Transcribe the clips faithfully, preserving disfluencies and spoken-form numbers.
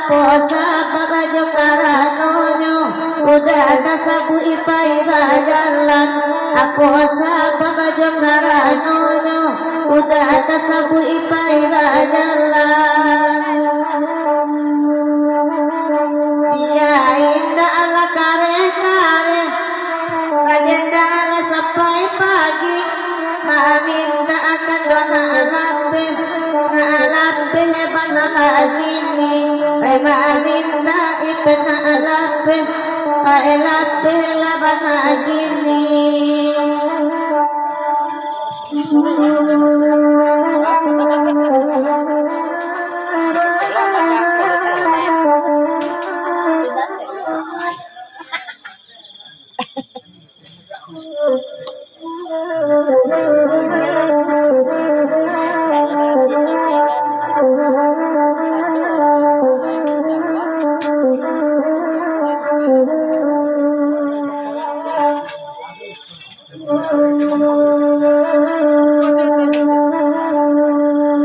Apo sabab jo karanonyo, udah tasabuik pai bajalan. Apo sabab jo karanonyo, udah tasabuik pai bajalan. Bia indak lah kareh-kareh, bagendang lah sampai pagi. Mamintak akan doh nak lapeh, nak lapeh bana lagi ni. Ai mamintak ipeh nak lapeh, ai lapeh lah bana lagi ni.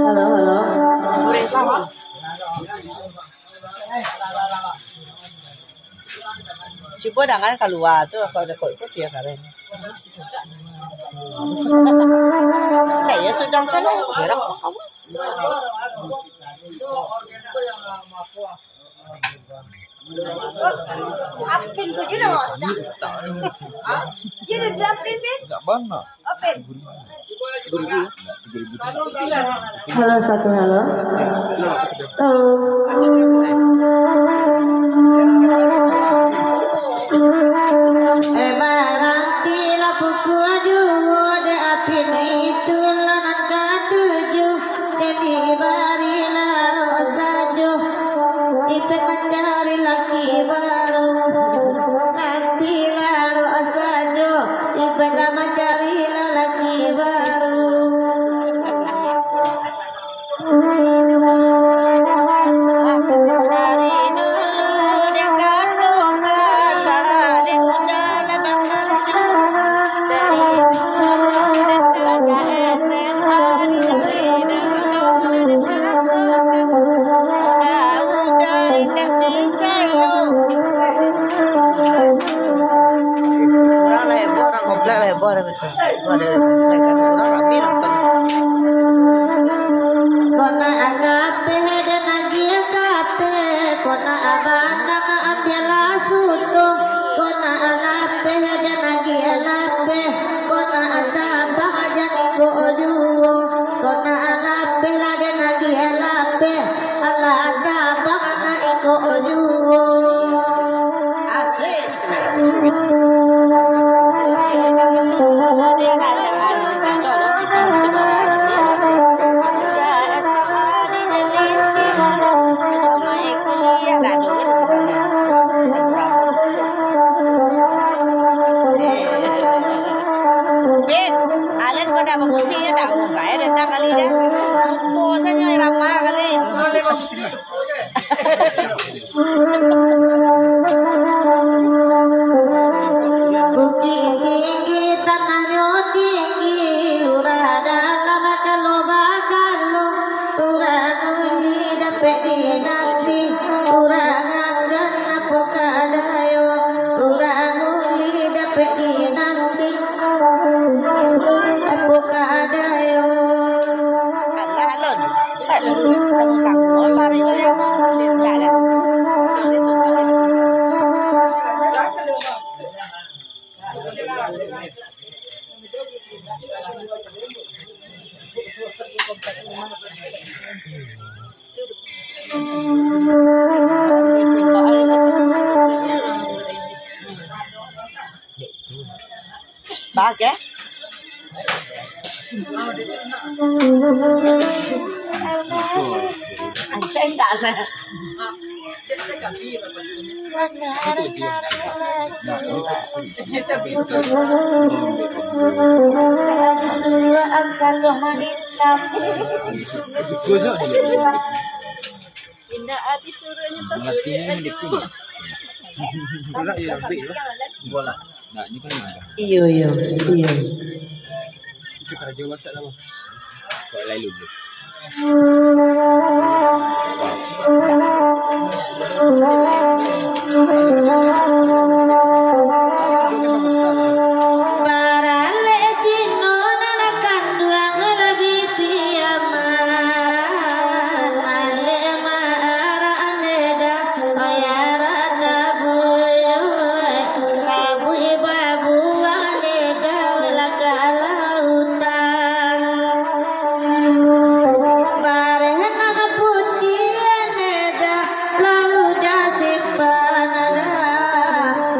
Halo, halo. Cubo dangan kalua tu, kalau ada kok itu dia karen. Kayak sudah salah, gerak apa kamu? Apin ko je dah otak. Dia dah apin, Pin. Enggak banyak. Apin. Halo, satu halo. Halo. Eh, barantilah pukua juo, dek Apin itulah nan katuju. Jadi barilah rok sajo, ipek mancari laki baru. Nantilah rok sajo, ipek lah mancari lalaki baru. Dari dulu dikatakan, pada udah lah bakarjo. Dari dulu dikatakan, S M A di dulu dikatakan, pada udah indak picayo. Urang lah heboh, urang komplek lah heboh, ado betul. Itu ado komplek kan, urang rami nonton. Kona agapeh den agiah kapeh, kona abana maambialah suto, kona alapeh den agiah lapeh, kona asabang aja niko juo, kona alapeh lah den agiah lapeh, alah tabang anak iko juo. Asik. Bin, Alan kau dah bermusik ya dah? Saya dah enam kali dah. Lupa saja irama kali. Bukik tinggi, tanahnyo tinggi, lurah dalam kalo bakalo, urang ulih dapek dinanti, urang anggan apo kadayo, urang ulih dapek dinanti. Apo kadayo? Alah, alun. Tadi tadi tangguang, mari kalian. Dah, dah. Bagai. Anjing tak saya. Disuruh asal main. Indak habis suruhnya tak suruh. Aduh. Bola ya, ambil lah. Bola. Nah, ni kan. Iyo, iyo, iyo. Kita kerja masak lah, Bang. Kau lain dulu. Baralek Cino nan kanduang labiah piaman, alek ma arak neda, oya rata buyuai, tabuih babuang neda, lah ka lautan. Bareh nan putiah neda, laudah simpan neda,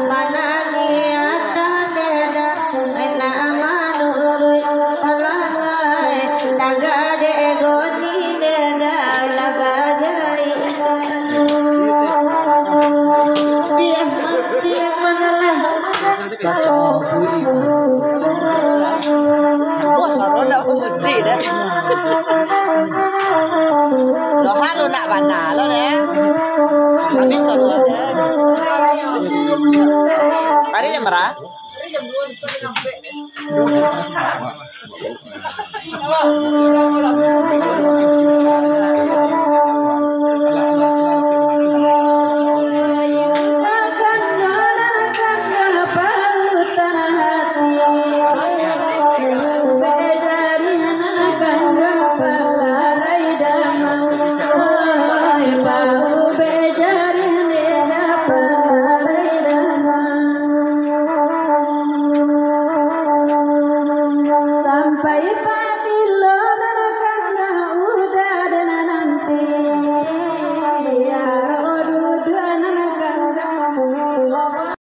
manangiah ateh neda, enak manuruik palalai, tagadek goni neda, lah bajari. Biar mati manalah. Wah, suara ndak berfungsi dah. Lo halu nak bana lo deh. Habis suara deh. Tadi jam berapa? Sampai